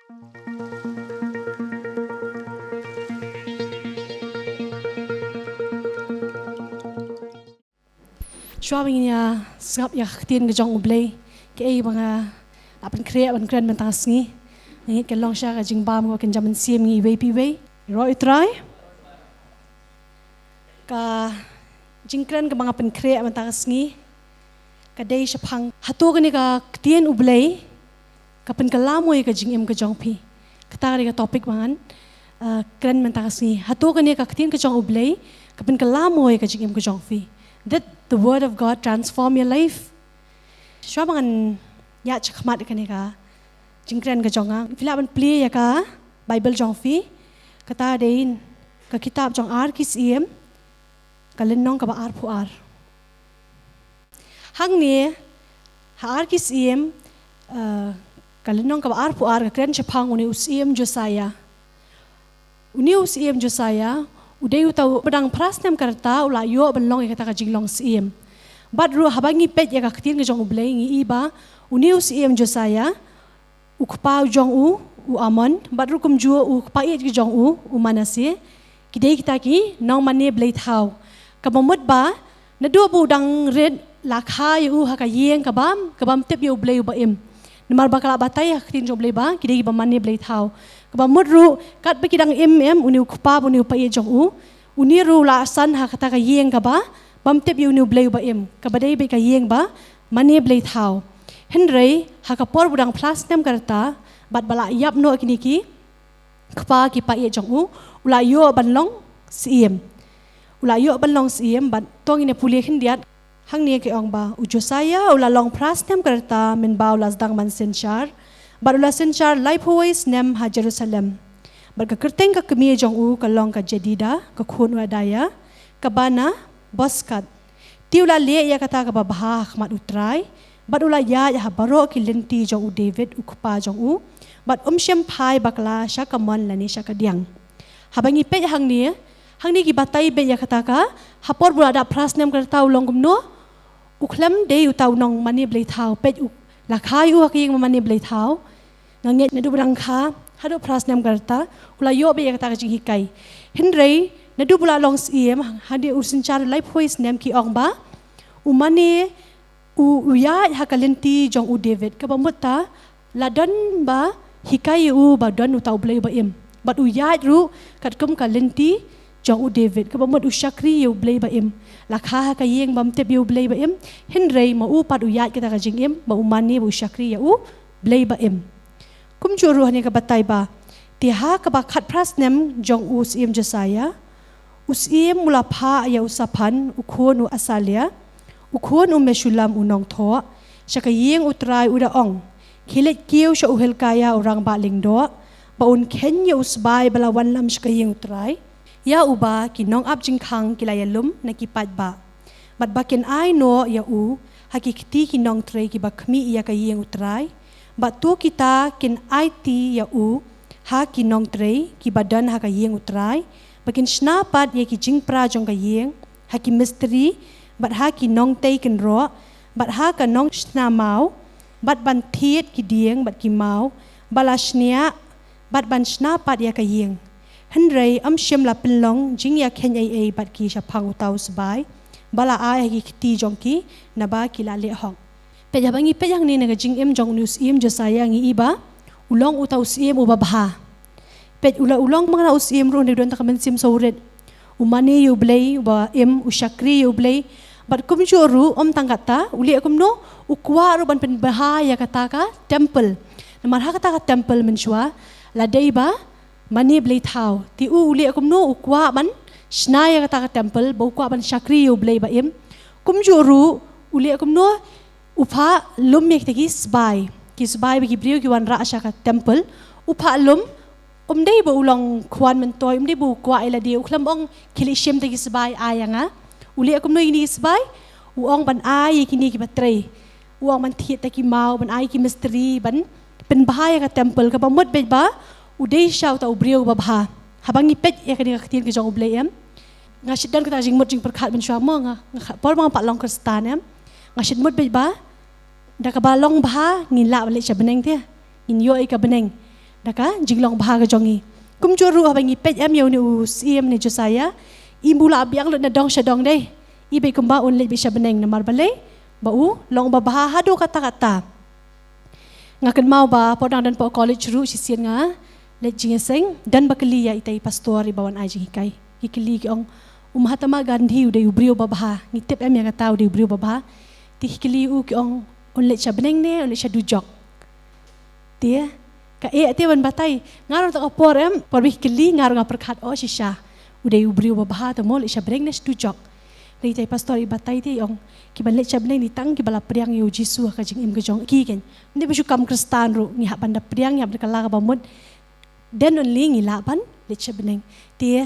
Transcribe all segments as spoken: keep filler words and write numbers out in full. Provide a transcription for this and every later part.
Shuwa ba ngin ïa sngap ïa ka ktien ka jong U Blei, kaei ba nga la pynkhreh ban kren mynta ka sngi, nga ngeit kan long sha ka jingbam kaba kan jam mynsiem ngi iwei pa iwei. Ïaroh ïa U Trai. Ka jingkren kaba nga pynkhreh mynta ka sngi ka dei shaphang hato kane ka ktien U Blei ka pynkylla mo ïa ka jingim ka jong phi. Kata ka dei ka topic ba ngan, uh, kren mynta ka sngi. Hato kane ka ktien ka jong U Blei ka pynkylla mo ïa ka jingim ka jong phi. Did the word of God transform your life? Shuwa ba ngan ïaid shakhmat ïa kane ka jingkren ka jong nga, phi lah ban plie ïa ka Bible jong phi. Kata dei ka kitab jong Ar Ki Syiem, ka lynnong kaba arphew ar. Hangne ha Ar Ki Syiem, eh, ka lynnong kaba arphew ar ka kren shaphang une u syiem Josiah. Une u syiem Josiah u dei uta uba dang phra snem ka rta u la ïoh ban long ïa kata ka jinglong syiem. Bad ruh haba ngi peit ïa ka ktien ka jong U Blei ngi i ba une u syiem Josiah, u kpa jong u, u Amon, bad ruh kumjuh u kpa ïeit ki jong u, u Manasseh, ki dei kita ki nongmane blei thaw. Kaba mut ba naduh ba u dang rit la kha ïa u ha ka ïing kaba, kabym tip ïa U Blei uba im. Namar ba ka la batai ha ka ktien jong U Blei ba ki dei kiba mane blei thaw. Kaba mut ruh katba ki dang im em, une u kpa bad une u kpa ïeit jong u, une ruh u la san ha kata ka ïing kaba bym tip ïa une U Blei uba im, kaba dei beit ka ïing ba mane blei thaw. Hynrei ha ka por ba u dang phra snem ka rta bad ba la ïap noh kine ki kpa ki kpa ïeit jong u, u la ïoh ban long syiem. U la ïoh ban long syiem bad to ngin ïa pule khyndiat. Hangne ka ong ba u Josiah u la long phra snem ka rta mynba u la sdang ban synshar, bad u la synshar laiphew wei snem ha Jerusalem. Bad ka kyrteng ka kmie jong u ka long ka Jedidah, ka khun u Adaiah, ka Baanah, Bozkath. Te u la leh ïa kata kaba bha ha khmat U Trai, bad u la ïaid ha baroh ki lynti jong u David u kpa jong u, bad um shym phai bakla sha kamon lane sha kadiang. Haba ngi peit hangne, hangne ki batai beit ïa kata ka, ha por ba u la dap phra snem ka rta u long kumno, u khlem dei uta u nongmane blei thaw, peit u la kha ïa u ha ka ïing ba mane blei thaw. Nga ngeit naduh ba dang kha haduh phra snem ka rta u la ïoh beit ïa kata ka jinghikai. Hynrei naduh ba u la long syiem, hadien u synshar laiphew wei snem ki ong ba u mane, u, u ïaid ha ka lynti jong u David, kaba mut ta la don ba hikai ïa u ba don uta U Blei uba im. Bad u ïaid ruh katkum ka lynti jong u David, kaba mut u shakri ïa U Blei ba im. La kha ha ka ïing bym tip ïa U Blei ba im, hynrei ma u pat u ïaid kata ka jingim ba u mane ba u shakri ïa U Blei ba im. Kumjuh ruh hangne ka batai ba te ha kaba khatphra snem jong u syiem Josiah, u syiem u la phah ïa u Shaphan u khun u Asaliah, u khun u Meshullam u nongthoh, sha ka ïing U Trai u da ong, khie leit kiew sha u Hilkiah u rangbah lyngdoh, ba un kheiñ ïa u sbai ba la wanlam sha ka ïing U Trai, ïa uba ki nongap jingkhang ki la ïalum na ki paidbah. Bad ba kin ai noh ïa u ha ki kti ki nongtrei kiba khmih ïa ka ïing U Trai. Bad to kita kin aiti ïa u ha ki nongtrei kiba don ha ka ïing U Trai, ba kin shna pat ïa ki jingpra jong ka ïing, ha ki mistri, bad ha ki nongtei kynroh, bad ha ka nongshna maw, bad ban thied ki dieng bad ki maw ba la shniah, bad ban shna pat ïa ka ïing. Hynrei ym shym la pynlong jingïakheiñ ei ei bad ki shaphang uta u sbai ba la ai ha ki kti jong ki, naba ki la leh hok. Peit, haba ngi peit hangne na ka jingim jong une u syiem Josiah ngi i ba u long uta u syiem uba bha. Peit, u la, u long mangna u syiem ruh, u don ta ka mynsiem sawrit. U mane ïa U Blei uba im, u shakri ïa U Blei. Bad kumjuh ruh ym tang katta, u leh kumno, u kwah ruh ban pynbha ïa kata ka temple. Namar ha kata ka temple mynshuwa la dei ba mane blei thaw. Te u, u leh kumno, u kwah ban shna ïa kata ka temple, ba u kwah ban shakri ïa U Blei ba im. Kumjuh ruh u leh kumno, u phah lum ïa kita ki sbai, ki sbai ba ki briew ki wanrah sha ka temple. U phah lum, um dei ba u long khwan myntoi, um dei ba u kwah ïa lade, u khlem ong khie leit shim ta ki sbai ai ïa nga. U leh kumno ïa kine ki sbai, u ong ban ai ïa kine kiba trei. U ong ban thied ta ki maw, ban ai ki mistri ban pynbha ïa ka temple, kaba mut beit ba u dei shisha uta u briew uba bha. Haba ngi peit ïa kane ka ktien ka jong U Blei em, nga shait don kata ka jingmut jingpyrkhat mynshuwa mo, nga, nga, por ba nga pat long Khristan em, nga shait mut beit ba da kaba long bha ngin lah ban leit sha bneng te, ngin ïoh ïa ka bneng. da ka jinglong bha ka jong ngi. Kumjuh ruh haba ngi peit em ïa une u syiem ne Josiah, im u la biang lut na dong sha dong dei. I beit kumba un leit beit sha bneng namar balei ba u long ba bha haduh katta katta. Nga kynmaw ba por dang don hapoh college ruh shisien nga leit jingïaseng, don ba kylli ïa ita i pastor iba wan ai jinghikai. Ki kylli ki ong, "U Mahatma Gandhi u dei u briew ba bha, ngi tip em ïa kata u dei u briew ba bha?" Te ki kylli u ki ong, "Un leit sha bneng ne un leit sha dujok?" Te ka eh te ban batai. Nga ruh ta ka por em, por ba ki kylli nga ruh nga pyrkhat, "Oh shisha, u dei u briew ba bha, te mo leit sha bneng ne sha dujok?" Dei ita i pastor i batai te i ong, "Kiban leit sha bneng dei tang kiba la pdiang ïa u Jisu ha ka jingim ka jong ki." Kein, ym dei ba shu kam Khristan ruh ngi hap ban da pdiang, ngi hap da kylla kaba mut. Then only ngi lah ban leit sha bneng. Te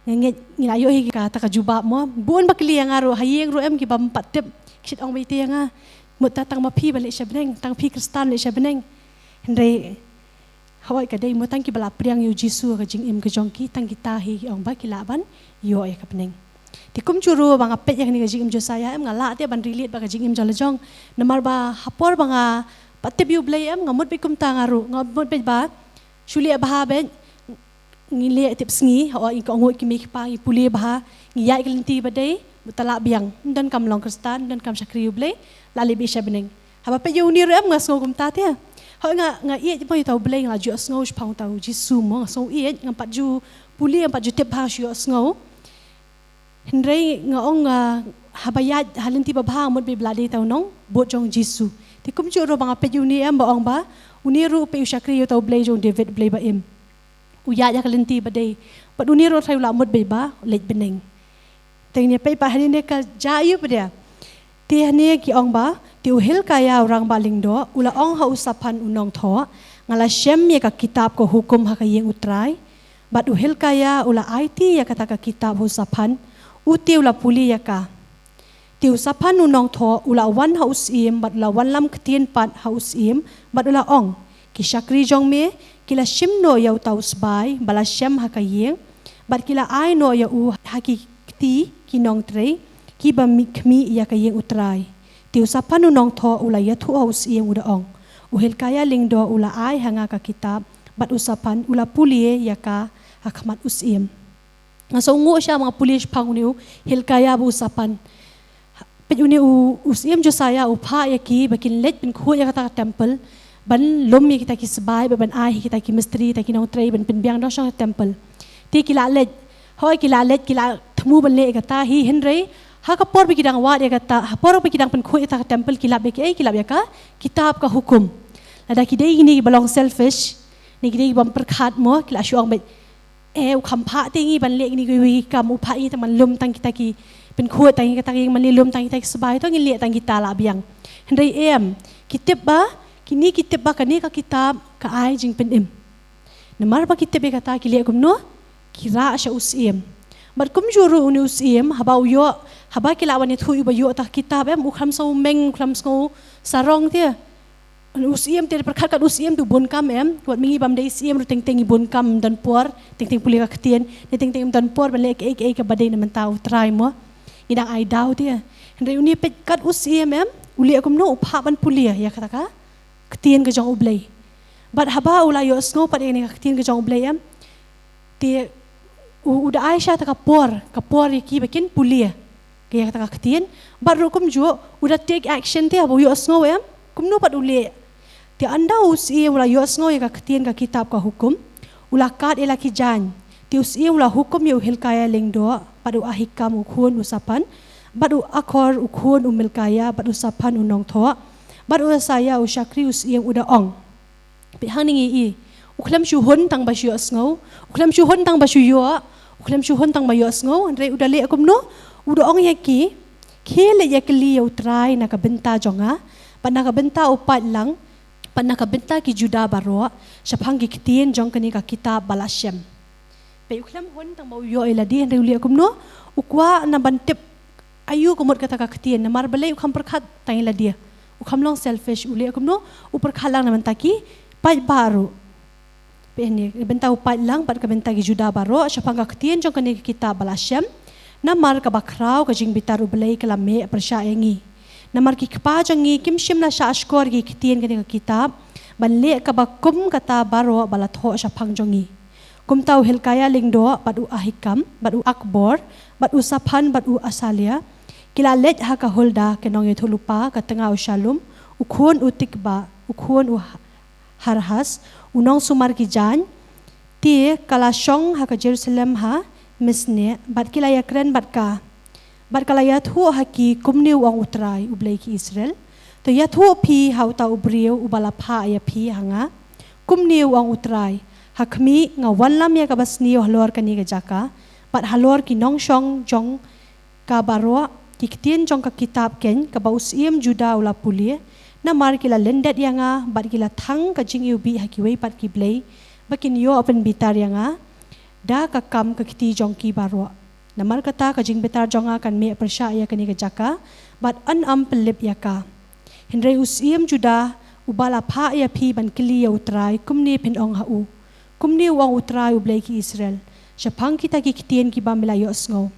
nga ngeit ngi la ïoh hi kata ka jubab mo. Bun ba kylli ïa nga ruh ha ïing ruh em kiba ym pat tip. Ki shait ong beit ïa nga, "Mut ta tang ma phi ban leit sha bneng, tang phi Khristan leit sha bneng." Hynrei hooid ka dei mo, tang kiba la pdiang ïa u Jisu ha ka jingim ka jong ki, tang kita hi ki ong ba ki lah ban ïoh ïa ka bneng. Te kumjuh ruh ba nga peit ïa kane ka jingim Josiah em, nga lah te ban relate bad ka jingim jong la jong. Namar ba ha por ba nga pat tip ïa u Blei em, nga mut beit kumta nga ruh, nga mut beit ba shu leh bha beit, ngi leh tip sngi, hooid ngi kohnguh ki mei ki pa, ngi pule bha, ngi ïaid ka lynti ba dei, mut ta lah biang. Ym donkam long Khristan, ym donkam shakri ïa u Blei, lah leit beit sha bneng. Haba peit ïa une ruh em nga sngew kumta te. Hooid nga, nga ïeit mo ïa uta u Blei, nga la ju ïohsngew shaphang uta u Jisu mo, nga sngew ïeit, ngam pat ju pule, ngam pat ju tip bha, shu ïohsngew. Hynrei nga ong, ah, haba ïaid ha lynti ba bha nga mut beit ba lah dei uta u nongbud jong u Jisu. Te kumjuh ruh ba nga peit ïa une em ba ong ba une ruh peit u shakri ïa uta u Blei jong u David, u Blei ba im. U ïaid ha ka lynti ba dei. Bad une ruh trai u lah mut beit ba leit bneng. Te ngin ïa peit pat hangne ka jia ïa u ba dei. Te hangne ki ong ba, te u Hilkiah u rangbah lyngdoh u la ong ha u Saphan u nongthoh, "Nga la shem ïa ka kitab ka hukum ha ka ïing u Trai." Bad u Hilkiah u la aiti ïa kata ka kitab ha u Saphan, u te u la pule ïa ka. Te u Saphan u nongthoh u la wan ha u syiem bad u la wanlam ktien pat ha u syiem bad u la ong, "Ki shakri jong me ki la shim noh ïa uta u sbai ba la shem ha ka ïing bad ki la ai noh ïa u ha ki kti ki nongtrei kiba mih khmih ïa ka ïing u Trai." Te u Saphan u nongthoh u la ïathuh ha u syiem, u da ong, "U Hilkiah lyngdoh u la ai ha nga ka kitab bad u Saphan u la pule ïa ka ha khmat u syiem." Nga sngewnguh sha ba nga pule shaphang une u Hilkiah bad u Saphan. Peit une u, u syiem Josiah u phah ïa ki ba kin leit pynkhuid ïa kata ka temple, ban lum ïa kita ki sbai, ba ban ai ïa kita ki mistri, kita ki nongtrei ban pynbiang noh sha ka temple. Te ki la leit, hooid ki la leit, ki la thmu ban leh ïa kata hi, hynrei ha ka por ba ki dang wad ïa kata, ha por ba ki dang pynkhuid ïa kata ka temple, ki lap ïa kiei, ki lap ïa ka kitab ka hukum. Lada ki dei kine kiba long selfish, ne ki dei kibym pyrkhat mo, ki la shu ong beit, "Eh, u kham phah te ngi ban leh kine kiwei ki kam, u phah ngi tang ban lum tang kita ki, pynkhuid tang kita ki, ban leh lum tang kita ki sbai, to ngin leh tang kita lah biang." Hynrei em, ki tip ba, kine ki tip ba kane ka kitab ka ai jingpynim. Namar ba ki tip ïa kata, ki leh kumno? Ki rah sha u syiem. Bad kumjuh ruh une u syiem, haba u ïoh, haba ki la wan ïathuh ïa u ba ïoh kata ka kitab em, u khlem sngew meng, u khlem sngew sarong te. U syiem te pyrkhat kat u syiem te u bun kam em, wat ma ngi bym dei syiem ruh teng teng ngi bun kam, ym don por, teng teng pule ka ktien, ne teng teng ym don por ban leh kaei kaei kaba dei na bynta u Trai mo. Ngi dang ai daw te. Hynrei une peit kat u syiem em, u leh kumno, u phah ban pule ïa kata ka ktien ka jong u Blei. Bad haba u la ïohsngew pat ïa kane ka ktien ka jong u Blei em, te u, u da ai sha kata ka por, ka por ïa ki ba kin pule ïa kata ka ktien. Bad ruh kumjuh u da take action te, haba u ïohsngew em, kumno pat u leh. Te ynda u syiem u la ïohsngew ïa ka ktien ka kitab ka hukum, u la kad ïa la ki jaiñ. Te u syiem u la hukum ïa u Hilkiah lyngdoh, bad u Ahikam u khun u Saphan, bad u Akhor u khun u Hilkiah, bad u Saphan u nongthoh, bad u Asaiah u shakri u syiem, u da ong. Peit hangne ngi i, u khlem shu hun tang ba shu ïohsngew, u khlem shu hun tang ba shu ïoh, u khlem shu hun tang ba ïohsngew, hynrei u da leh kumno, u da ong ïa ki, khie leit ïakylli ïa u Trai na ka bynta jong nga, bad na ka bynta u paidlang, bad na ka bynta ki Judah baroh, shaphang ki ktien jong kane ka kitab ba la shem. Peit u khlem hun tang ba u ïoh ïa lade, hynrei u leh kumno, u kwah na ban tip aïu ka mut kata ka ktien, namar balei, u kham pyrkhat tang ïa lade. U kham long selfish, u leh kumno, u pyrkhat lang na bynta ki paidbah ruh. Peit hangne, na bynta u paidlang bad ka bynta ki Judah baroh, shaphang ka ktien jong kane ka kitab ba la shem. Namar kaba khraw ka jingbitar U Blei ka la meh pyrshah ïa ngi. Namar ki kpa jong ngi kim shym la shahshkor ïa ki ktien kane ka kitab, ban leh kaba kum kata baroh ba la thoh shaphang jong ngi. Kumta u Hilkiah lyngdoh, bad u Ahikam, bad u Akbor, bad u Saphan, bad u Asalia, ki la leit ha ka Hulda, ka nongïathuhlypa, ka tnga u Shallum, u khun u Tikva, u khun u Harhas, u nongsumar ki jaiñ. Te ka la shong ha ka Jerusalem ha Misne, bad ki la ïakren bad ka. Bad ka la ïathuh ha ki kumne u ong u Trai, u Blei ki Israel. To ïathuh phi ha uta u briew uba la phah ïa phi ha nga. Kumne u ong u Trai, ha khmih, nga wallam ïa kaba sniew halor kane ka jaka, bad halor ki nongshong jong ka baroh, ki ktien jong ka kitab keiñ kaba u syiem Juda u la pule, namar ki la lyndet ïa nga, bad ki la thang ka jingiwbih ha kiwei pat ki blei, ba kin ïoh pynbitar ïa nga da ka kam ka kti jong ki baroh. Namar kata, ka jingbitar jong nga kan mih pyrshah ïa kane ka jaka, bad yn ym pynlip ïa ka. Hynrei u syiem Juda, uba la phah ïa phi ban kylli ïa u Trai, kumne phin ong ha u, kumne u ong u Trai, u Blei ki Israel, shaphang kita ki ktien kiba me la ïohsngew.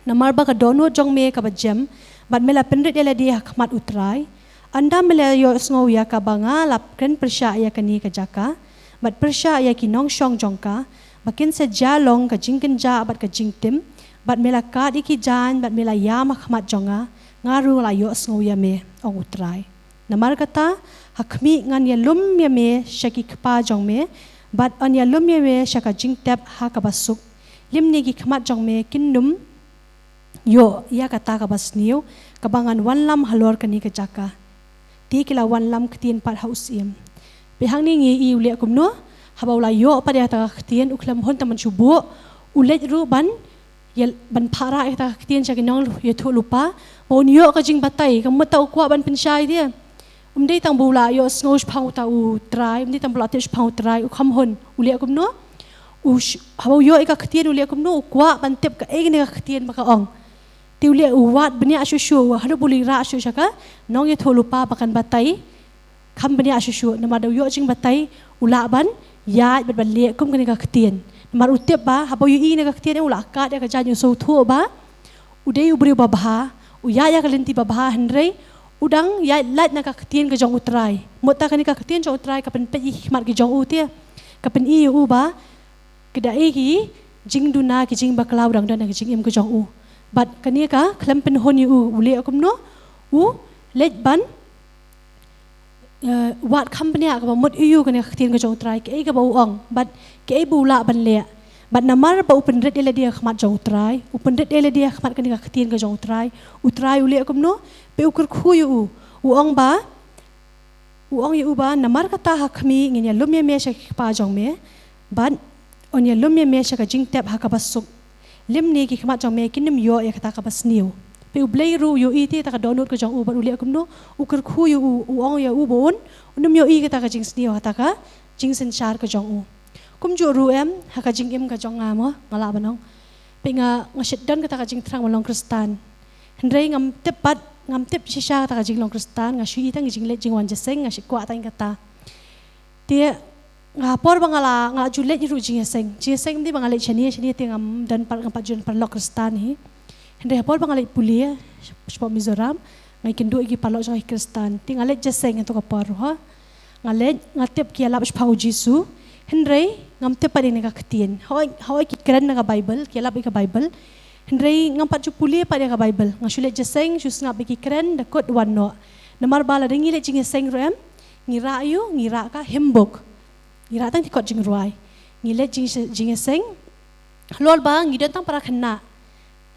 Namar ba ka dohnud jong me kaba jem, bad me la pynrit ïa lade ha khmat u Trai, ynda me la ïohsngew ïa kaba nga la kren pyrshah ïa kane ka jaka, bad pyrshah ïa ki nongshong jong ka, ba kin sa jia long ka jingkynjah bad ka jingtim, bad me la kad ïa ki jaiñ, bad me la ïam ha khmat jong nga, nga ruh la ïohsngew ïa me, ong u Trai. Namar kata, ha khmih, ngan ïalum ïa me sha ki kpa jong me, bad yn ïalum ïa me sha ka jingtep ha kaba suk. Lymne ki khmat jong me kin ym ïoh ïa kata kaba sniew, kaba ngan wallam halor kane ka jaka. Te ki la wallam ktien pat ha u syiem. Peit hangne ngi ïohi u leh kumno, haba u la ïoh pat ïa kata ka ktien, u khlem hun tang ban shu buh, u leit ruh ban, ïa, ban phah rah ïa kata ka ktien sha ki nongïathuhlypa, ba un ïoh ka jingbatai, ka mut ta u kwah ban pynshai de. Um dei tang ba u la ïohsngew shaphang uta u Trai, um dei tang ba u la tip shaphang u Trai, u kham hun, u leh kumno? U sh-, haba u ïoh ïa ka ktien, u leh kumno? U kwah ban tip kaei kane ka ktien ba ka ong. Te u leh, u wad bniah shuh shuh, haduh ba u leit rah shuh sha ka nongïathuhlypa ba kan batai. Kham bniah shuh shuh, namar da u ïoh jingbatai, u lah ban ïaid bad ban leh kum kane ka ktien. Namar u tip ba haba u ïohi ïa kane ka ktien, u la kad ïa ka jaiñ, u sngewthuh ba u dei u briew babha, u ïaid ïa ka lynti babha, hynrei u dang ïaid lait na ka ktien ka jong u Trai. Mut ta kane ka ktien jong u Trai ka pynpeit ïa ki khmat ki jong u te, ka pyni ïa u ba ka dei ki jingduna, ki jingbakla, u dang don ha ka jingim ka jong u. Bad kane ka khlem pynhun ïa u, u leh kumno? U leit ban, eh, wad kham bniah, kaba mut ïa u kane ka ktien ka jong u Trai, kaei kaba u ong, bad kaei ba u lah ban leh. Bad namar ba u pynrit ïa lade ha khmat jong u Trai, u pynrit ïa lade ha khmat kane ka ktien ka jong u Trai, u Trai u leh kumno? Peit, u kyrkhu ïa u, u ong ba, u ong ïa u ba, namar kata, ha khmih, ngin ïalum ïa me sha ki kpa jong me, bad yn ïalum ïa me sha ka jingtep ha kaba suk. Lymne ki khmat jong me kin ym ïoh ïa kata kaba sniew. Peit, u Blei ruh u ïohi te kata ka dohnud ka jong u, bad u leh kumno? U kyrkhu ïa u, u ong ïa u ba un, un ym ïohi kata ka jingsniew ha kata ka jingsynshar ka jong u. Kumjuh ruh em, ha ka jingim ka jong nga mo, nga lah ban ong. Peit, nga, nga shu don kata ka jingthrang ban long Khristan. Hynrei ngam tip pat, ngam tip shisha kata ka jinglong Khristan, nga shu ïohi tang ka jingleit jingwan jingïaseng, nga shu kwah tang kata. Te, nga ha por ba nga la, nga la ju leit ruh jingïaseng. Jingïaseng ym dei ba nga leit shane shane, te ngam don par, ngam pat ju don paralok Khristan hi. Hynrei ha por ba nga leit pule shapoh Mizoram, nga ïakynduh ïa ki paralok jong nga ki Khristan. Te nga leit jingïaseng ha kato ka por ruh. Nga leit, nga tip ki ïalap shaphang u Jisu. Hynrei ngam tip pat ïa kane ka ktien. Hooid, hooid ki kren na ka Baibl, ki ïalap ïa ka Baibl. Hynrei ngam pat ju pule pat ïa ka Baibl. Nga shu leit jingïaseng, shu sngap ïa ki kren, da kut wan noh. Namar ba lada ngi leit jingïaseng ruh em, ngi rah ïa u, ngi rah ka hymn book. Ngi rah tang ki kot jingrwai. Ngi leit jing, jingïaseng. Halor ba ngi don tang para khynnah.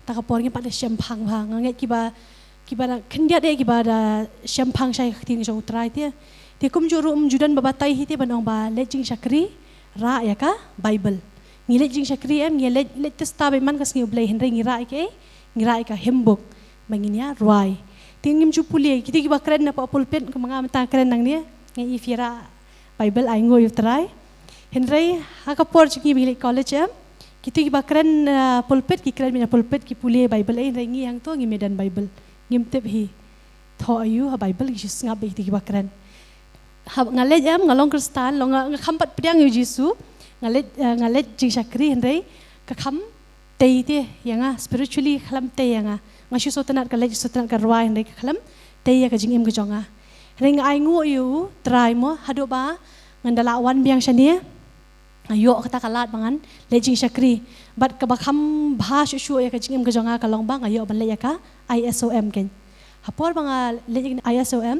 Kata ka por ngim pat da shemphang bha. Nga ngeit kiba, kiba da khyndiat eh kiba da shemphang shai ka ktien jong u Trai te. Te kumjuh ruh ym ju don ba batai hi te ban ong ba leit jingshakri, rah ïa ka Baibl. Ngi leit jingshakri em, ngi leit, leit tista ba man ka sngi U Blei, hynrei ngi rah ïa kaei? Ngi rah ïa ka hymn book ba ngin ïa rwai. Te ngim ju pule, kita kiba kren napoh pulpit, kumba nga mynta kren nangne, nga ïohi phi rah Baibl, ai nguh ïa u Trai. Hynrei ha ka por jong ngi ba ngi leit college em, kita kiba kren, ah, pulpit, ki kren mynta pulpit, ki pule Baibl, eh, hynrei ngi hangto ngim ïa don Baibl. Ngim tip hi. Thoh aïu ha Baibl, ngi shu sngap beit kita kiba kren. Ha, nga leit em, nga long Khristan, long nga, nga kham pat pdiang ïa u Jisu, nga leit, eh, nga leit jingshakri, hynrei ka kham tei te ïa nga, spiritually ka khlem tei ïa nga. Nga shu sngewtynnat ka leit, sngewtynnat ka rwai, hynrei ka khlem tei ïa ka jingim ka jong nga. Hynrei nga ai nguh ïa u Trai mo, haduh ba ngan da lah wan biang shane, nga ïoh kata ka lad ba ngan leit jingshakri. Bad kaba kham bha shuh shuh ïa ka jingim ka jong nga ka long ba nga ïoh ban leit ïa ka I S O M keiñ. Ha por ba nga leit ïa ka I S O M,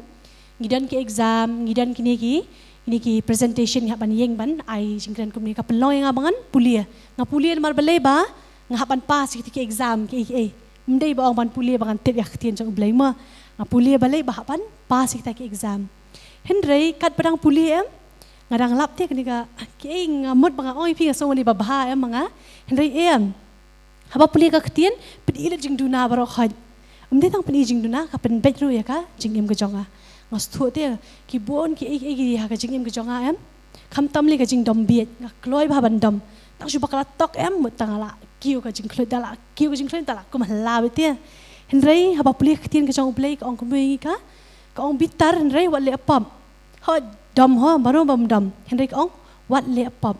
ngi don ki exam, ngi don kine ki, kine ki presentation ngi hap ban ïeng ban ai jingkren kumne, ka pynlong ïa nga ba ngan pule. Nga pule namar balei ba nga hap ban pass ïa kita ki exam kiei kiei. Ym dei ba ong ban pule ba ngan tip ïa ka ktien jong U Blei mo. Nga pule balei ba hap ban pass ïa kita ki exam. Hynrei katba dang pule em, nga dang lap te kane ka, kiei, nga mut ba nga ong ïa phi nga sngew wan ba bha em ma nga. Hynrei em, haba pule ka ktien, pyni leit jingduna baroh khoit. Ym dei tang pyni jingduna, ka pynbeit ruh ïa ka jingim ka jong nga. Nga sngewthuh te, ki bun kiei kiei ki ha ka jingim ka jong nga em, khamtam lei ka jingdom bieit, nga kloi bha ban dom. Tang shu ba ka la tok em, mut tang la kiew ka jingkhluit, da la kiew ka jingkhluit, da la kum hala beit te. Hynrei haba pule ka ktien ka jong U Blei ka ong kumno ïa ngi ka, ka ong bitar, hynrei wat leh pop. Ho, dom ho, baroh bym dom. Hynrei ka ong wat leh pop.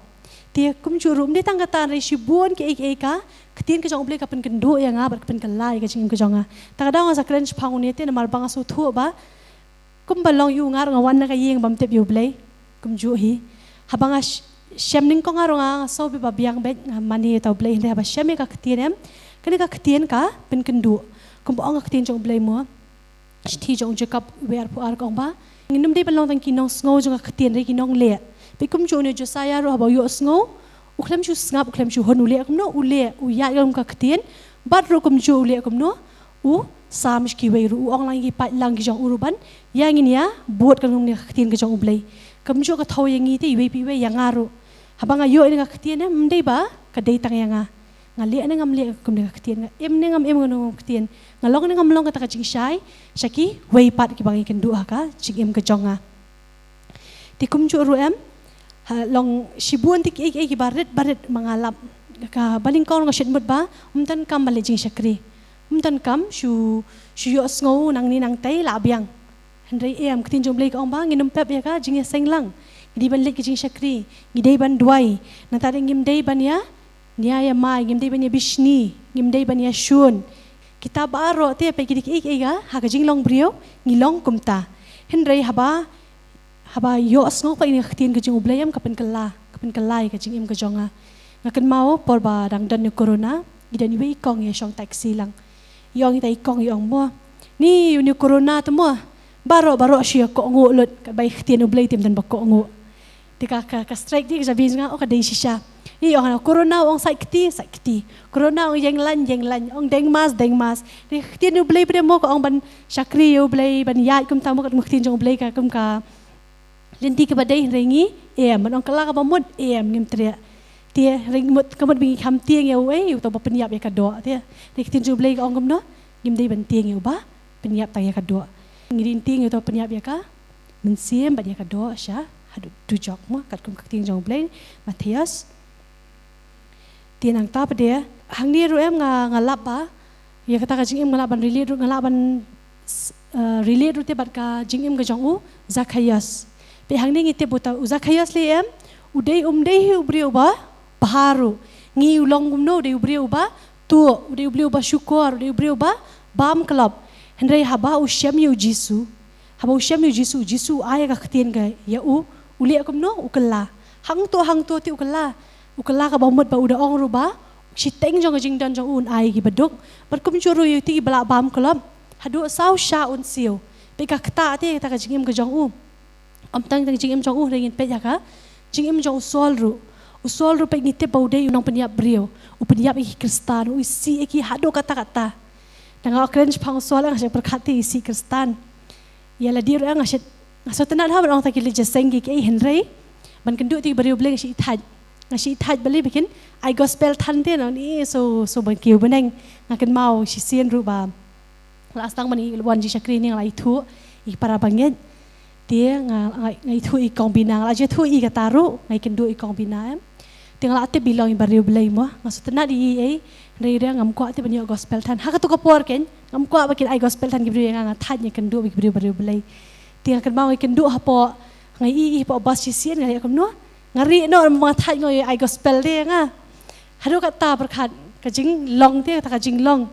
Te kumjuh ruh, ym dei tang kata, hynrei shibun kiei kiei ka ktien ka jong U Blei ka pynkynduh ïa nga bad ka pynkylla ïa ka jingim ka jong nga. Ta ka daw nga sa kren shaphang une te namar ba nga sngewthuh ba kumba long ïa u nga ruh nga wan na ka ïing bym tip ïa U Blei. Kumjuh hi. Haba nga sh-, shem nyngkong nga ruh nga sngew beit ba biang beit, nga mane ïa uta U Blei, hynrei haba shem ïa ka ktien em, kane ka ktien ka pynkynduh. Kumba ong ka ktien jong U Blei mo, shithi jong u Jakob wei arphew ar ka ong ba ngin ym dei ban long tang ki nongsngew jong ka ktien, hynrei ki nongleh. Bad kumjuh une u Josiah ruh haba u ïohsngew, u khlem shu sngap, u khlem shu hun, u leh kumno, u leh, u ïaid kum ka ktien. Bad ruh kumjuh u leh kumno, u sam sha kiwei ruh, u ong lang ïa ki paidlang ki jong u ruh ban ïa ngin ïa bud ka nongni ka ktien ka jong U Blei. Kumjuh ka thew ïa ngi te iwei pa iwei, ïa nga ruh. Haba nga ïoh ïa ka ktien em, ym dei ba ka dei tang ïa nga. Nga leh ne ngam leh kum ne ka ktien, nga im ne ngam im kum ne ka ktien, nga long ne ngam long kata ka jingshai sha kiwei pat kiba ngi kynduh ha ka jingim ka jong nga. Te kumjuh ruh em, ha, long shibun te kiei kiei kiba rit ba rit ma nga lap. Kaba nyngkong nga shait mut ba ym donkam ban leit jingshakri. Ym donkam shu, shu ïohsngew nangne nangtei la biang. Hynrei em, ka ktien jong U Blei ka ong ba ngin ym pep ïa ka jingïaseng lang. Ngi dei ban leit ka jingshakri, ngi dei ban duwai. Nangta ruh ngim dei ban ïa nia ïa mai, ngim dei ban ïa bishni, ngim dei ban ïa shun. Kita baroh te, peit ki dei kiei kiei ha ka jinglong briew ngi long kumta. Hynrei haba, haba ïohsngew pat ïa ka ktien ka jong U Blei em, ka pynkylla, ka pynkylla ïa ka jingim ka jong nga. Nga kynmaw por ba dang don une u corona, ngi don iwei i kong ïa shong taxi lang. I ong ïa ita i kong, i ong mo, ni une u corona te mo, baroh baroh shu ïa kohnguh lut, katba ïa ka ktien U Blei te ym don ba kohnguh. Te ka, ka, ka strike te ka jabieng jong nga, oh, ka dei shisha. I ong hana, corona ong sait kti, sait kti. Corona ong ïeng lain, ïeng lain. Ong deng mask, deng mask. Te ka ktien U Blei pat de mo, ka ong ban shakri ïa U Blei, ban ïaid kumta mo, katkum ka ktien jong U Blei, katkum ka lynti kaba dei, hynrei ngi em, ban ong kylla kaba mut, em, ngim treh. Te hynrei mut, ka mut ba ngi kham tieng ïa uei, uta uba pynïap ïa ka doh, te. Te ka ktien jong U Blei ka ong kumno, ngim dei ban tieng ïa uba pynïap tang ïa ka doh. Ngi dei ban tieng ïa uta uba pynïap ïa ka mynsiem bad ïa ka doh sha haduh dujok mo, katkum ka ktien jong U Blei, Mathaios. Te nangta pat de, hangne ruh em nga, nga lap ba ïa kata ka jingim nga lah ban relate ruh, nga lah ban s-, eh, relate ruh te bad ka jingim ka jong u Zakhaios. Peit hangne ngi tip ba uta u Zakhaios lei em, u dei, um dei hi u briew uba bha ruh. Ngi, u long kumno, u dei u briew uba tuh, u dei u briew uba shukor, u dei u briew uba bam klop. Hynrei haba u shem ïa u Jisu, haba u shem ïa u Jisu, u Jisu u ai ka ktien ka ïa u, u leh kumno, u kylla. Hangto hangto te u kylla. U kylla kaba mut ba u da ong ruh ba shiteng jong ka jingdon jong u un ai ïa ki baduk. Bad kumjuh ruh ïa uta kiba lah bam klop, haduh saw shah un siew. Peit ka ktah te, kata ka jingim ka jong u. Ym tang ka jingim jong u, hynrei ngin peit ïa ka jingim jong u Saul ruh. U Saul ruh peit ngi tip ba u dei u nongpynïap briew, u pynïap ïa ki Khristan, u isih ïa ki haduh katta katta. Te nga kren shaphang u Saul, nga shait pyrkhat te isih Khristan. Ïa lade ruh nga shait, nga sngewtynnat ha ban ong ta ki leit jingïaseng kiei kiei, hynrei ban kynduh ïa ki briew Blei nga shait thait. Nga shait thait balei ba kin ai gospel than te, nangni shu, shu ban kiew bneng. Nga kynmaw shisien ruh ba la sdang ban wan jingshakri ne nga la ithuh ïa ki para bangeit. Te nga, nga, nga ithuh ïa i kong Bina, nga la ju ithuh ïa kata ruh, nga kynduh ïa i kong Bina em. Te nga la tip ba i long i briew Blei mo, nga sngewtynnat ïa i, hynrei ruh ngam kwah te ban ïoh gospel than. Ha kato ka por keiñ, ngam kwah ba kin ai gospel than ki briew ïa nga, nga thait, nga kynduh ba ki briew, briew Blei. Te nga kynmaw nga kynduh hapoh, nga ïohi hapoh bus shisien, nga leh kumno, nga rieh noh, nga thait, nga ïoh ai gospel te ïa nga. Haduh katta pyrkhat ka jinglong te, kata ka jinglong.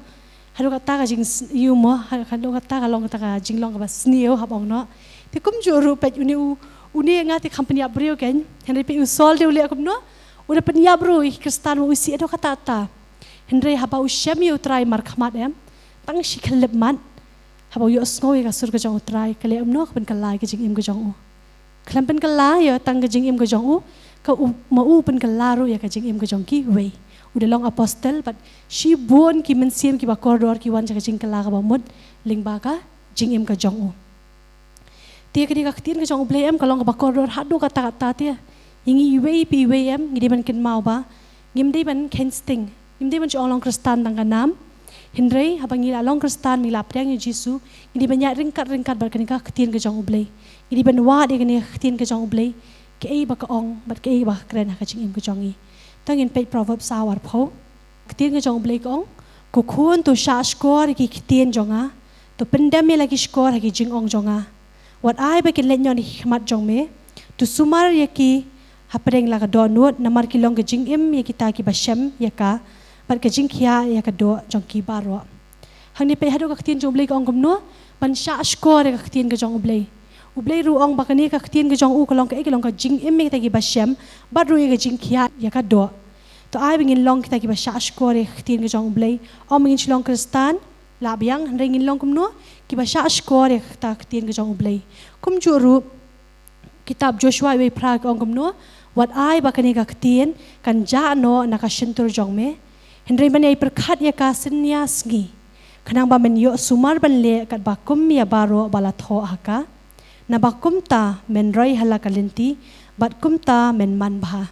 Haduh katta ka jing s-, ïa u mo, ha-, haduh katta ka long kata ka jinglong kaba sniew hap ong noh. Te kumjuh ruh peit une u, une nga te kham pynïap briew kein. Hynrei peit u Saul te u leh kumno? U da pynïap ruh ïa ki Khristan, u isih haduh katta katta. Hynrei haba u shem ïa u Trai markhmat em, tang shi khyllipmat, haba u ïohsngew ïa ka sur ka jong u Trai, ka leh kumno? Ka pynkylla ïa ka jingim ka jong u. Khlem pynkylla ïa tang ka jingim ka jong u, ka u, ma u pynkylla ruh ïa ka jingim ka jong kiwei. U da long apostle, bad shibun ki mynsiem kiba kordor ki wan sha ka jingkylla kaba mut lyngba ka jingim ka jong u. Te kane ka ktien ka jong U Blei em, ka long kaba kordor haduh katta katta te. Ïa ngi iwei pa iwei em, ngi dei ban kynmaw ba ngim dei ban kheiñ sting, ngim dei ban shu ong long Khristan tang ka nam. Hynrei haba ngi la long Khristan, ngi la pdiang ïa u Jisu, ngi dei ban ïaid ryngkat ryngkat bad kane ka ktien ka jong U Blei. Ngi dei ban wad ïa kane ka ktien ka jong U Blei, kaei ba ka ong bad kaei ba ka kren ha ka jingim ka jong ngi. To ngin peit Proverbs saw arphew. Ktien ka jong U Blei ka ong, ko khun, to shahshkor ïa ki ktien jong nga, to pyndem ïa la ki shkor ha ki jingong jong nga. Wat ai ba kin leit noh na ki khmat jong me, to sumar ïa ki hapdeng la ka dohnud, namar ki long ka jingim ïa kita kiba shem ïa ka, bad ka jingkhiah ïa ka doh jong ki baroh. Hangne peit haduh ka ktien jong U Blei ka ong kumno? Ban shahshkor ïa ka ktien ka jong U Blei. U Blei ruh u ong ba kane ka ktien ka jong u ka long kaei? Ka long ka jingim ïa kita kiba shem, bad ruh ïa ka jingkhiah ïa ka doh. To ai ba ngin long kita kiba shahshkor ïa ka ktien ka jong U Blei. Ym ba ngin shu long Khristan, lah biang, hynrei ngin long kumno? Kiba shahshkor ïa kata ka ktien ka jong U Blei. Kumjuh ruh, kitab Joshua wei phra ka ong kumno? Wat ai ba kane ka ktien kan jah noh na ka shyntur jong me. Hynrei men ïai pyrkhat ïa ka synñia sngi, khnang ba men ïoh sumar ban leh katba kum ïa baroh ba la thoh ha ka. Naba kumta men roi ha la ka lynti, bad kumta men man bha.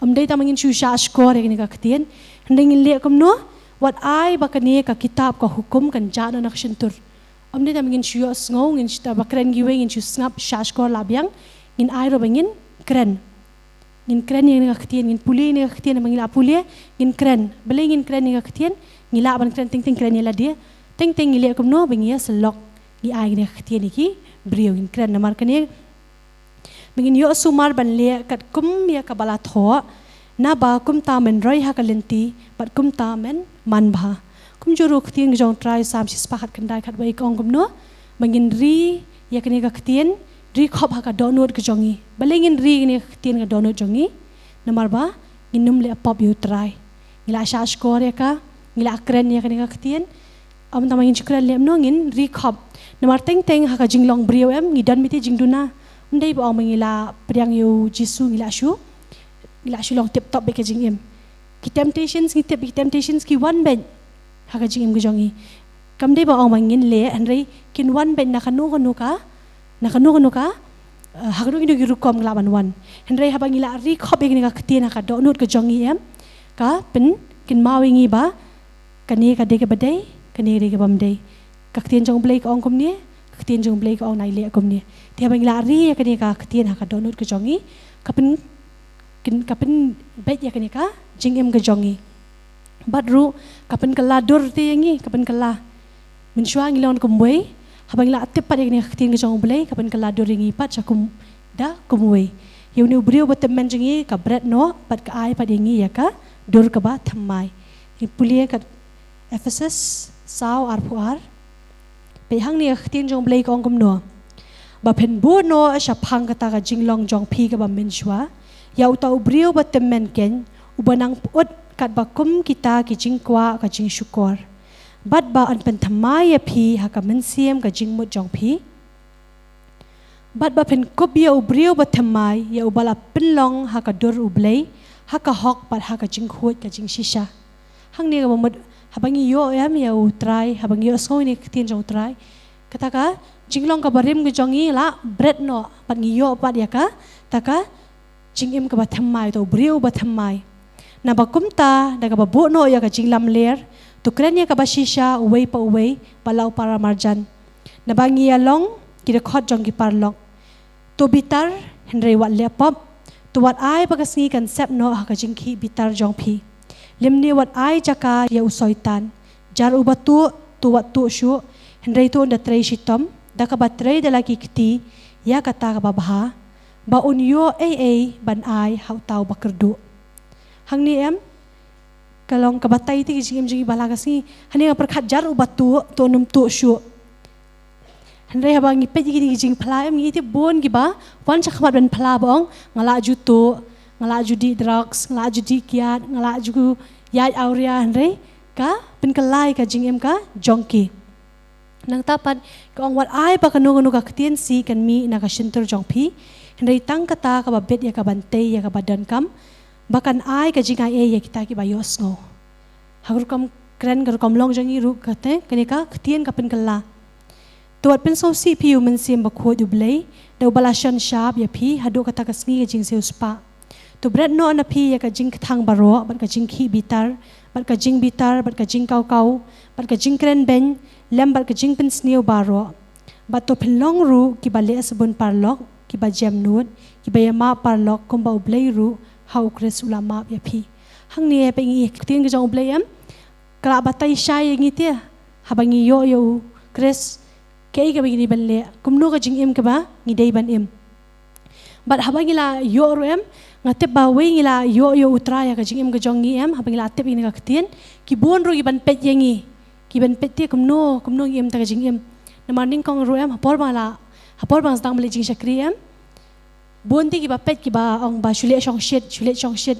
Ym dei tang ba ngin shu shahshkor ïa kane ka ktien, hynrei ngin leh kumno? Wat ai ba kane ka kitab ka hukum kan jah noh na ka shyntur. Ym dei tang ba ngin shu ïohsngew, ngin shu, haba kren kiwei ngin shu sngap, shahshkor, lah biang, ngin ai ruh ba ngin kren. Ngin kren ïa kane ka ktien, ngin pule ïa kane ka ktien, haba ngi la pule, ngin kren. Balei ngin kren ïa kane ka ktien? Ngi lah ban kren teng teng, kren ïa lade. Teng teng ngi leh kumno? Ba ngi ïasyllok, ngi ai ïa kane ka ktien ïa ki briew, ngin kren namar kane. Ba ngin ïoh sumar ban leh katkum ïa kaba la thoh, naba kumta men roi ha ka lynti, bad kumta men man bha. Kumjuh ruh ka ktien ka jong U Trai, Salm shispah khatkhyndai khatwei ka ong kumno? Ba ngin ri ïa kane ka ktien, ri khop ha ka dohnud ka jong ngi. Balei ngin ri ïa kane ka ktien ha ka dohnud jong ngi? Namar ba ngin ym leh pop ïa U Trai. Ngi la shahshkor ïa ka, ngi la kren ïa kane ka ktien. Ym tang ba ngin shu kren lem, no, ngin ri khop. Namar teng teng ha ka jinglong briew em, ngi don beit jingduna. Ym dei ba ong ba ngi la pdiang ïa U Jisu ngi la shu, ngi la shu long tip top beit ka jingim. Ki temptations ngi tip, ki temptations ki wan beit ha ka jingim ka jong ngi. Kam dei ba ong ba ngin leh, hynrei kin wan beit na kano kano ka, na kano kano ka, eh, ha kano kano ki rukom ki lah ban wan. Hynrei haba ngi la ri khop ïa kane ka ktien ha ka dohnud ka jong ngi em, ka pynkynmaw ïa ngi ba kane ka dei kaba dei, kane ka dei kaba ym dei. Ka ktien jong U Blei ka ong kumne, ka ktien jong U Blei ka ong nai leh kumne. Te haba ngi la ri ïa kane ka ktien ha ka dohnud ka jong ngi, ka pyn, kin, ka pynbeit ïa kane ka jingim ka jong ngi. Bad ruh ka pynkylla dur te ïa ngi, ka pynkylla. Mynshuwa ngi long kumwei, haba ngi la tip pat ïa kane ka ktien ka jong U Blei, ka pynkylla dur ïa ngi pat sha kum, da kumwei. Ïa une u briew ba tymmen jong ngi ka bret noh, bad ka ai pat ïa ngi ïa ka dur kaba thymmai. Ngi pule kat Ephesus saw arphew ar. Peit hangne ka ktien jong U Blei ka ong kumno? Ba phin buh noh shaphang kata ka jinglong jong phi kaba mynshuwa ïa uta u briew ba tymmen kein, uba nang pyut katba kum kita ki jingkwah ka jingshukor. Bad ba yn pynthymmai ïa phi ha ka mynsiem ka jingmut jong phi. Bad ba phin kup ïa u briew ba thymmai, ïa uba la pynlong ha ka dur U Blei, ha ka hok bad ha ka jingkhuid ka jingshisha. Hangne kaba mut, haba ngi ïoh em ïa U Trai, haba ngi ïohsngew ïa kane ka ktien jong U Trai, kata ka jinglong kaba rim ka jong ngi la bret noh, bad ngi ïoh pat ïa kata ka jingim kaba thymmai, uta u briew uba thymmai. Naba kumta, da kaba buh noh ïa ka jinglamler, to kren ïa kaba shisha uwei pa uwei bad la u paramarjan. Naba ngi ïa long ki dkhot jong ki paralok. To bitar, hynrei wat leh pop. To wat ai ba ka sngi kan sep noh ha ka jingkhih bitar jong phi. Lymne wat ai jaka ïa u Soitan. Jar uba tuh, to wat tuh shuh, hynrei to un da trei shitom, da kaba trei da la ki kti ïa kata kaba bha, ba un ïoh ei ei ban ai ha uta uba kyrduh. Hangne em, ka long ka batai te ka jingim jong ngi ba la ka sngi. Hangne nga pyrkhat jar uba tuh, to un ym tuh shuh. Hynrei haba ngi peit ïa kine ki jingphla, em, ngi ïohi te bun kiba wan sha khmat ban phla ba ong, nga lah ju tuh, nga lah ju dih drugs, nga lah ju dih kiad, nga lah ju ïaid awria, hynrei ka pynkylla ïa ka jingim ka jong ki. Nangta pat ka ong, wat ai ba kano kano ka ktien sih kan mih na ka shyntur jong phi, hynrei tang kata kaba bit ïa kaba tei ïa kaba donkam, ba kan ai ka jingai ei ïa kita kiba ïohsngew. Ha ka rukom kren, ka rukom long jong ngi ruh, kata, kane ka ktien ka pynkylla. To wat pynsngewsih phi ïa u Mynsiem Bakhuid u Blei, da uba la shon shap ïa phi haduh kata ka sngi ka jingsiewspah. To bret noh na phi ïa ka jingkthang baroh, bad ka jingkhih bitar, bad ka jingbitar, bad ka jingkawkaw, bad ka jingkrenbeiñ, lem bad ka jingpynsniew baroh. Bad to pynlong ruh kiba leh sabun paralok, kiba jemnud, kiba ïamap paralok, kumba u Blei ruh ha u Khrist u la map ïa phi. Hangne pat ngi ïohi ktien ka jong u Blei, em, ka la batai shai ïa ngi te, haba ngi ïoh ïa u Khrist, kaei kaba ngi dei ban leh, kumno ka jingim kaba ngi dei ban im. Bad haba ngi la ïoh ruh, em, nga tip ba wei ngi la ïoh ïa u Trai ha ka jingim ka jong ngi, em, haba ngi la tip ïa kane ka ktien, ki bun ruh ki ban peit ïa ngi, ki ban peit te kumno, kumno ngi im ta ka jingim. Namar nyngkong ruh, em, ha por ba nga la, ha por ba nga sdang ban leit jingshakri, em, bun te kiba peit kiba ong ba shu leit shongshit, shu leit shongshit.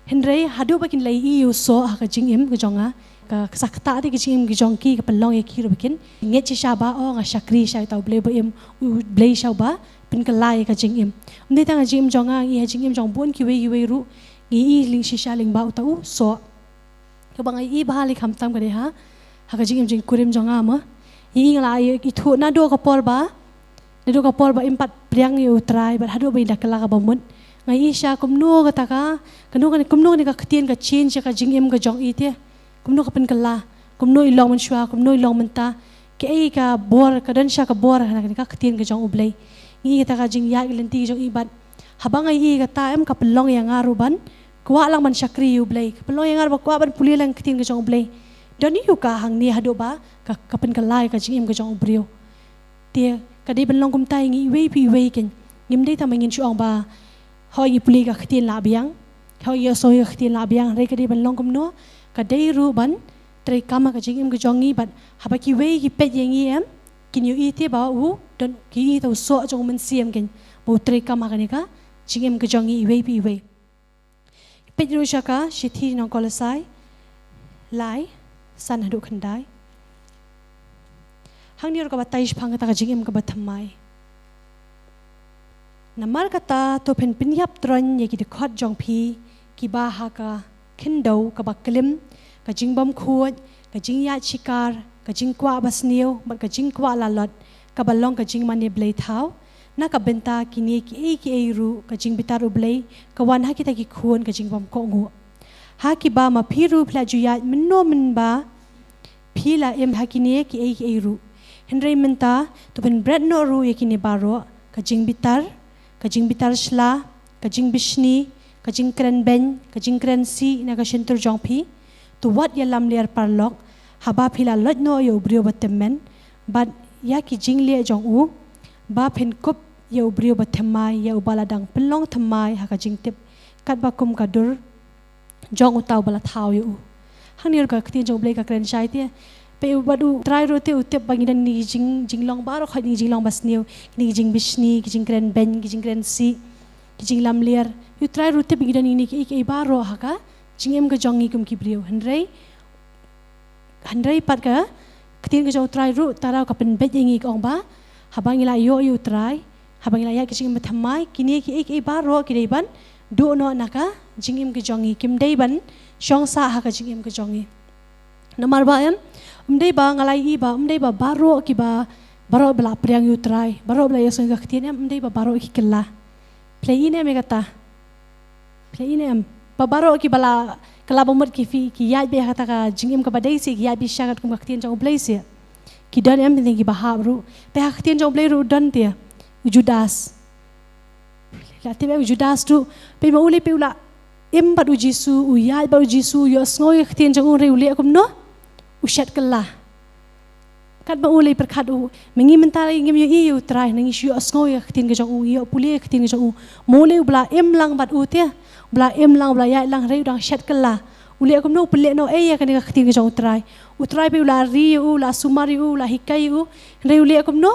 Hynrei haduh ba kin leit ïoh soh ha ka jingim ka jong nga, ka, ka sa kata te ka jingim ka jong ki ka pynlong ïa ki ruh ba kin ngeit shisha ba, oh, nga shakri sha uta u Blei ba im, u Blei sha uba pynkylla ïa ka jingim. Ym dei tang ha jingim jong nga, ngi ha jingim jong bun kiwei kiwei ruh ngi ïohi lyngshisha lyngba uta u soh. Kaba nga ïohi bha lei khamtam ka dei ha, ha ka jingim jingkurim jong nga mo. Ïohi nga la ïohi ithuh naduh ka por ba, naduh ka por ba im pat pdiang ïa u Trai, bad haduh ba i da kylla kaba mut. Nga ïohi sha kumno kata ka, kumno kane, kumno kane ka ktien ka change ïa ka jingim ka jong i te. Kumno ka pynkylla, kumno i long mynshuwa, kumno i long mynta. Kaei ka bor, ka don sha ka bor ha kane ka ktien ka jong u Blei. Ngi ïohi kata ka jingïaid ka lynti ka jong i bad haba nga ïohi kata, em, ka pynlong ïa nga ruh ban kwah lang ban shakri ïa u Blei. Ka pynlong ïa nga ruh ba kwah ban pule lang ktien ka jong u Blei. Don ïa u ka hangne haduh ba ka, ka pynkylla ïa ka jingim ka jong u briew. Te ka dei ban long kumta ïa ngi iwei pa iwei kein. Ngim dei tang ba ngin shu ong ba, hooid ngi pule ïa ka ktien la biang, hooid ngi ïohsngew ïa ka ktien la biang, hynrei ka dei ban long kumno, ka dei ruh ban treikam ha ka jingim ka jong ngi bad haba kiwei ki peit ïa ngi, em, kin ïohi te ba u don, ki ïohi ta u soh jong u Mynsiem kein, ba u treikam ha kane ka jingim ka jong ngi iwei pa iwei. Peit ruh sha ka shithi nong Kolosai lai, san haduh khyndai. Hangne ruh ka batai shaphang kata ka jingim kaba thymmai. Namar kata to phin pynïap tyrwa ïa ki dkhot jong phi kiba ha ka khyndew kaba klim, ka jingbymkhuid, ka jingïaid shikar, ka jingkwah basniew bad ka jingkwah lalot, kaba long ka jingmane blei thaw. Na ka bynta kine kiei kiei ruh ka jingbitar u Blei ka wan ha kita ki khun ka jingbymkohnguh, ha kiba ma phi ruh phi la ju ïaid mynno mynba phi la im ha kine kiei kiei ruh. Hynrei mynta to phin bret noh ruh ïa kine baroh: ka jingbitar, ka jingbitar shla, ka jingbishni, ka jingkrenbeiñ, ka jingkrensih na ka shyntur jong phi. To wat ïalamler paralok haba phi la loit noh ïa u briew ba tymmen, bad ïa ki jingleh jong u, ba phin kup ïa u briew ba thymmai, ïa uba la dang pynlong thymmai ha ka jingtip, katba kum ka dur jong uta uba la thaw ïa u. Hangne ruh ka ktien jong u Blei ka kren shai te. Peit, bad u Trai ruh te u tip ba ngi don kine ki jing, jinglong baroh, kine ki jinglong basniew, kine ki jingbishni, ki jingkrenbeiñ, ki jingkrensih, ki jinglamler. U Trai ruh u tip ba ngi don kine kiei kiei baroh ha ka jingim ka jong ngi kum ki briew. Hynrei, hynrei pat ka ktien ka jong u Trai ruh, tara ka pynbeit ïa ngi, ka ong ba haba ngi la ïoh ïa u Trai, haba ngi la ïaid ka jingim ba thymmai, kine kiei kiei baroh ki dei ban duh noh na ka jingim ka jong ngi, kim dei ban shong sah ha ka jingim ka jong ngi. Namar ba em, ym dei ba nga la ïohi ba, ym dei ba baroh kiba, baroh ba la pdiang ïa u Trai, baroh ba la ïohsngew ïa ka ktien, em, ym dei ba baroh ki kylla. Phi la ïohi ne em ïa kata? Phi la ïohi ne em ba baroh kiba la kylla ba mut ki, phi, ki ïaid beit ha kata ka jingim kaba dei seh, ki ïaid beit shisha katkum ka ktien jong u Blei seh? Ki don em, teng teng kiba hap ruh. Peit, ha ka ktien jong u Blei ruh don te u Judas. La tip em, u Judas ruh, peit ma u lei, peit u la im bad u Jisu, u ïaid bad u Jisu, u ïohsngew ïa ka ktien jong u, hynrei u leh kumno? U shet kylla. Katba u lei pyrkhat u, ma ngi mynta lei ngim ïohi ïa u Trai, ngi shu ïohsngew ïa ka ktien ka jong u, ïoh pule ïa ka ktien ka jong u. Ma u lei uba la im lang bad u te, uba la im lang, uba la ïaid lang, hynrei u dang shet kylla. U leh kumno? U pynleh noh ei ïa kane ka ktien ka jong u Trai? U Trai peit u la ri ïa u, u la sumar ïa u, u la hikai ïa u, hynrei u leh kumno?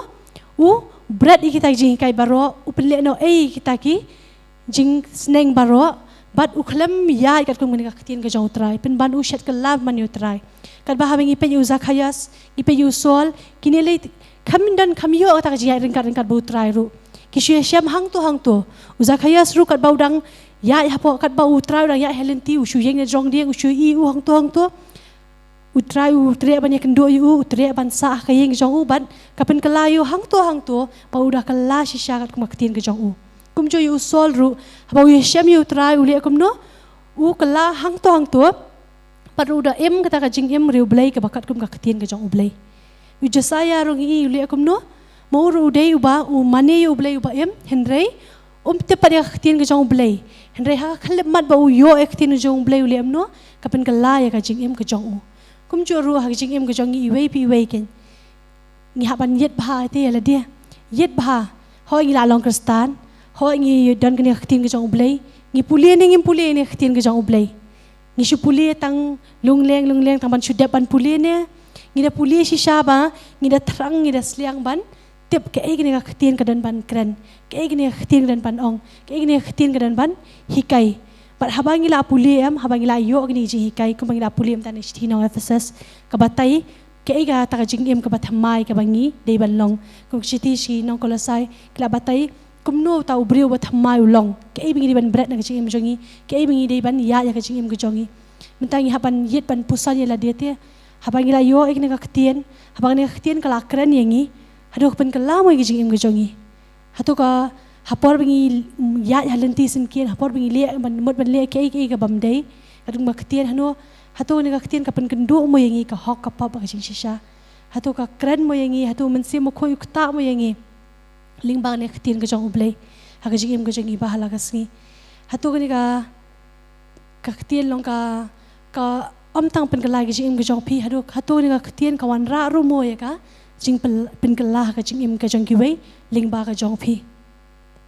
u bret ïa kita ki jinghikai baroh, u pynlehnoh ei ïa kita ki jingsneng baroh, bad u khlem ïaid katkum kane ka ktien ka jong U Trai, pynban u shet kylla man ïa U Trai. Katba haba ngi peit ïa u Zakhaios, ngi peit ïa u Saul, kine lei kham don kham ïoh kata ka jingïaid ryngkat ryngkat bad U Trai ruh. Ki shu ïashem hangto hangto. U Zakhaios ruh katba u dang ïaid hapoh, katba U Trai u dang ïaid ha lynti, u shu ïeng na jrong dieng, u shu ïohi ïa u hangto hangto. U Trai u treh ban ïakynduh ïa u, u treh ban sah ha ka ïing jong u, bad ka pynkylla ïa u hangto hangto, ba u da kylla shisha katkum ka ktien ka jong u. Kumjuh ïa u Saul ruh, haba u ïashem ïa U Trai u leh kumno, u kylla hangto hangto, bad ruh u da im kata ka jingim riewblei kaba katkum ka ktien ka jong U Blei. U Josiah ruh ngi ïohi u leh kumno, ma u ruh u dei uba u mane ïa U Blei uba im, hynrei um tip pat ïa ka ktien ka jong U Blei. Hynrei ha ka khyllipmat ba u ïoh ïa ka ktien ka jong U Blei u leh kumno, ka pynkylla ïa ka jingim ka jong u. Kumjuh ruh ha ka jingim ka jong ngi iwei pa iwei, kein ngi hap ban ïit bha te ïa lade. Ïit bha. Hooid ngi la long Khristan, hooid ngi don kane ka ktien ka jong U Blei, ngi pule ne ngim pule ïa kane ka ktien ka jong U Blei. Ngi shu pule tang lung leng lung leng, tang ban shu dep ban pule ne ngi da pule shisha ba ngi da thrang, ngi da sliang ban tip kaei kane ka ktien ka don ban kren, kaei kane ka ktien ka don ban ong, kaei kane ka ktien ka don ban hikai. Bad haba ngi la pule, em, haba ngi la ïoh kane ka jinghikai, kumba ngi la pule mynta na ka shithi nong Ephesus, ka batai kaei kata ka jingim kaba thymmai kaba ngi dei ban long. Kum ka shithi sha ki nong Kolosai ka la batai kumno uta u briew uba thymmai u long, kaei ba ngi dei ban bret na ka jingim jong ngi, kaei ba ngi dei ban ïaid ïa ka jingim ka jong ngi. Mynta ngi hap ban ïit ban puson ïa lade te, haba ngi la ïoh ïa kane ka ktien, haba kane ka ktien ka la kren ïa ngi, hato ka pynkylla mo ïa ka jingim ka jong ngi? Hato ka, ha por ba ngi ïaid ha lynti syngkien, ha por ba ngi leh, ban mut ban leh kaei kaei ka bym dei, katkum ka ktien, hano, hato kane ka ktien ka pynkynduh mo ïa ngi ka hok ka pop bad ka jingshisha? Hato ka kren mo ïa ngi? Hato u Mynsiem Bakhuid u ktah mo ïa ngi lyngba kane ka ktien ka jong U Blei ha ka jingim ka jong ngi ba ha la ka sngi? Hato kane ka, ka ktien long ka, ka ym tang pynkylla ïa ka jingim ka jong phi, hato, hato kane ka ktien ka wanrah ruh mo ïa ka jingpyl-, pynkylla ha ka jingim ka jong kiwei lyngba ka jong phi?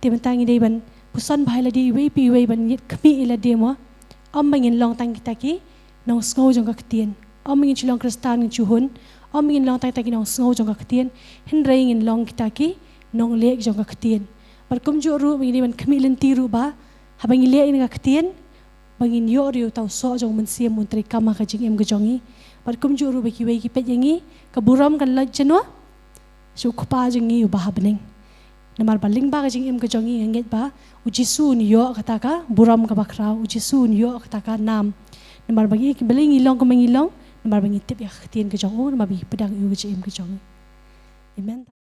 Te mynta ngi dei ban puson bha ïa lade iwei pa iwei, ban ïit khmih ïa lade mo, ym ba ngin long tang kita ki nongsngew jong ka ktien. Ym ba ngin shu long Khristan ngin shu hun, ym ba ngin long tang kita ki nongsngew jong ka ktien, hynrei ngin long kita ki nongleh jong ka ktien. Bad kumjuh ruh ba ngi dei ban khmih lynti ruh ba haba ngi leh ïa kane ka ktien, ba ngin ïoh ruh ïa uta u soh jong u Mynsiem un treikam ha ka jingim ka jong ngi. Bad kumjuh ruh ba kiwei ki peit ïa ngi, ka burom kan leit jano? Sha u Kpa jong ngi uba ha bneng. Namar ba lyngba ka jingim ka jong ngi nga ngeit ba u Jisu un ïoh kata ka burom kaba khraw, u Jisu un ïoh kata ka nam. Namar ba ngi, balei ngi long kumba ngi long? Namar ba ngi tip ïa ka ktien ka jong u, namar ba ngi pdiang ïa u ha ka jingim ka jong ngi. Amen.